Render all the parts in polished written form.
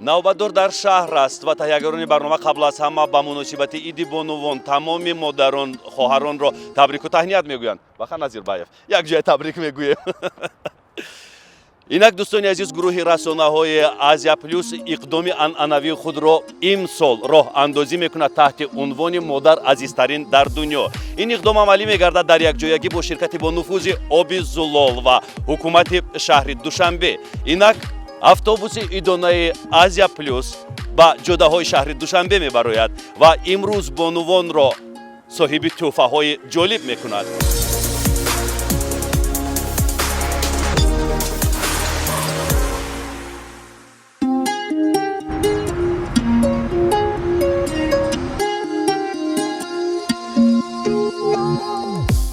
Навбатдор дар шаҳр аст ва таҳиягарони барнома қабл аз ҳама ба муносибати иди бонувон тамоми модарон, хоҳаронро табрику таҳният мегӯянд. Бахан Назирбаев, якҷоя табрик мегӯем. Инак, дӯстони азиз, гурӯҳи расонаҳои Азия Плюс иқдоми анъанавии худро имсол роҳандозӣ мекунад таҳти унвони «Модар азизтарин дар дунё». Ин иқдом амалӣ мегардад дар якҷоягӣ бо ширкати бонуфузи Оби Зулол ва ҳукумати шаҳри Душанбе. Инак, автобуси идонаи Азия Плюс ба ҷодаҳои шаҳри Душанбе мебарояд ва имрӯз бонувонро соҳиби тӯҳфаҳои ҷолиб мекунад.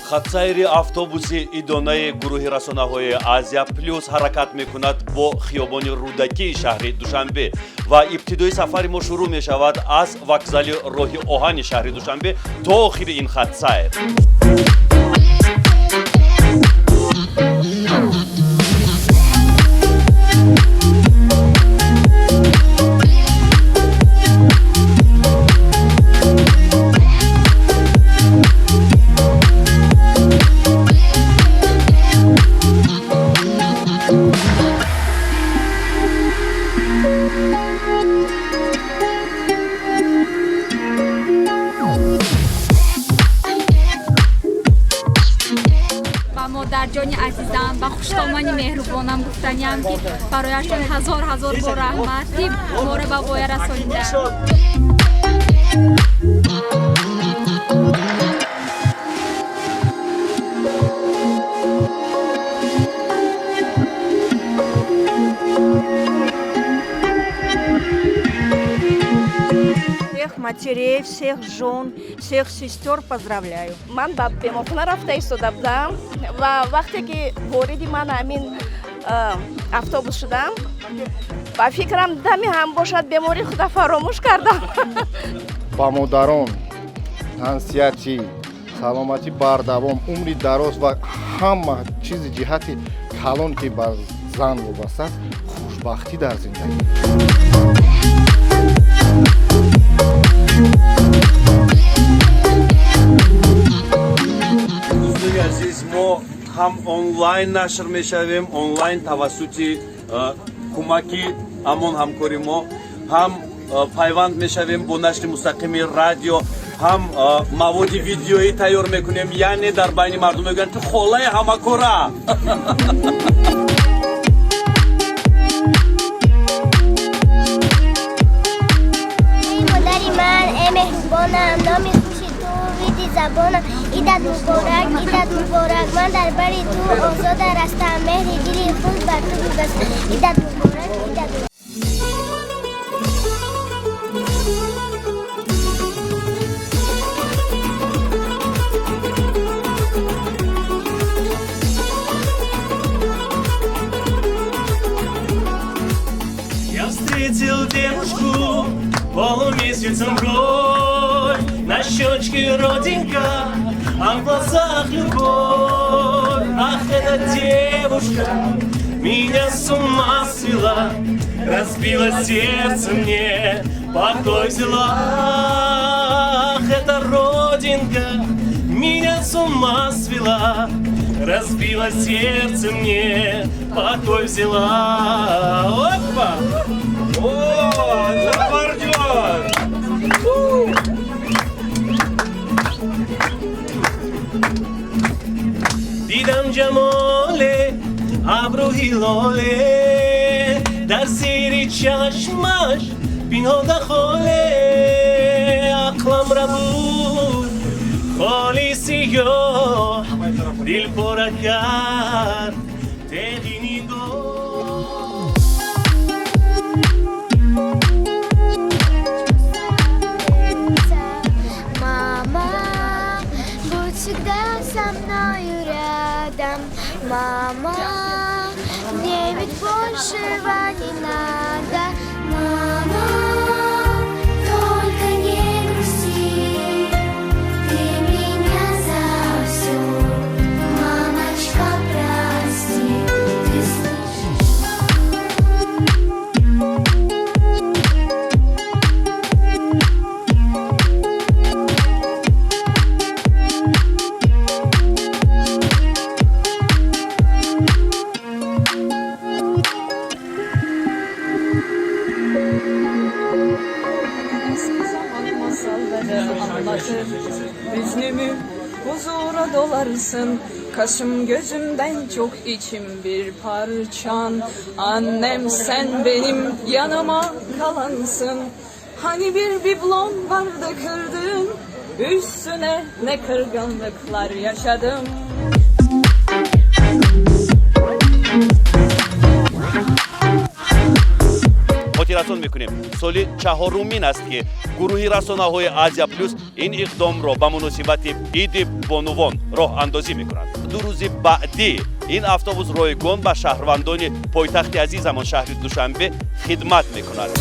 Хатсайри автобуси идонаи гурӯҳи расонаҳои Азия Плюс ҳаракат мекунад бо хиёбони Рӯдакии шаҳри Душанбе ва ибтидои сафари мо шурӯъ мешавад аз вокзали роҳи оҳани шаҳри Душанбе то охири ин хатсайр. Ба модарҷони азизам, ба хуштомани меҳрубонам гуфтаниам, ки барояшон ҳазор ҳазор бор раҳмат, ки моро ба воя расонидаанд. Всех матерей, всех жен, всех сестер поздравляю. Ман ба беморхона рафта истода будам ва вақте ки вориди ман ҳамин автобус шудам, ба фикрам, дами ҳам бошад, бемории худа фаромӯш кардам. Ба модарон тансиҳатӣ, саломатӣ бардавом, умри дароз ва ҳама чизи ҷиҳати калон, ки ба зан вобаста аст, хушбахтӣ дар зиндагӣ. Дӯстони азиз, мо ҳам онлайн нашр мешавем, онлайн тавассути кӯмаки ҳамон ҳамкори мо, ҳам пайванд мешавем бо нашри мустақими радио, ҳам маводи видеоӣ тайёр мекунем. Яъне дар байни мардум мегӯянд, ки холаи ҳамакора. Эй модари ман, эй меҳрубонам, номи хуши ту види забонам. Идат муборак, идат муборак, ман дар бари ту озода растам, меҳри дили худ бар ту бибастам. Идат муборак, идат муборак. Я встретил девушку полумесяцем бровь, на щечке родинка, а в глазах любовь. Ах, эта девушка меня с ума свела, разбила сердце мне, покой взяла. Ах, эта родинка меня с ума свела, разбила сердце мне, покой взяла. Опа! О, аккордеон! Дидам ҷамоле абрӯ ҳилоле, дар зери чашмаш пинҳода холе. Ақлам рабуд, холи сиёҳ, дил пора кард теғи нигоҳ. Мама, будь всегда со мною рядом. Мама, мне ведь большего не надо. Мама, только не грусти, ты меня за все, мамочка, прости. Anlatır hüznümü, huzura dolarsın. Kaşım gözümden çok, içim bir parçan. Annem sen benim yanıma kalansın. Hani bir biblon vardı kırdın, üstüne ne kırgınlıklar yaşadım. Хотиррасон мекунем, соли чаҳорумин аст, ки гурӯҳи расонаҳои Азия Плюс ин иқдомро ба муносибати Иди бонувон роҳандозӣ мекунад. 2 рӯзи баъдӣ ин автобус ройгон ба шаҳрвандони пойтахти азизамон, шаҳри Душанбе, хидмат мекунад.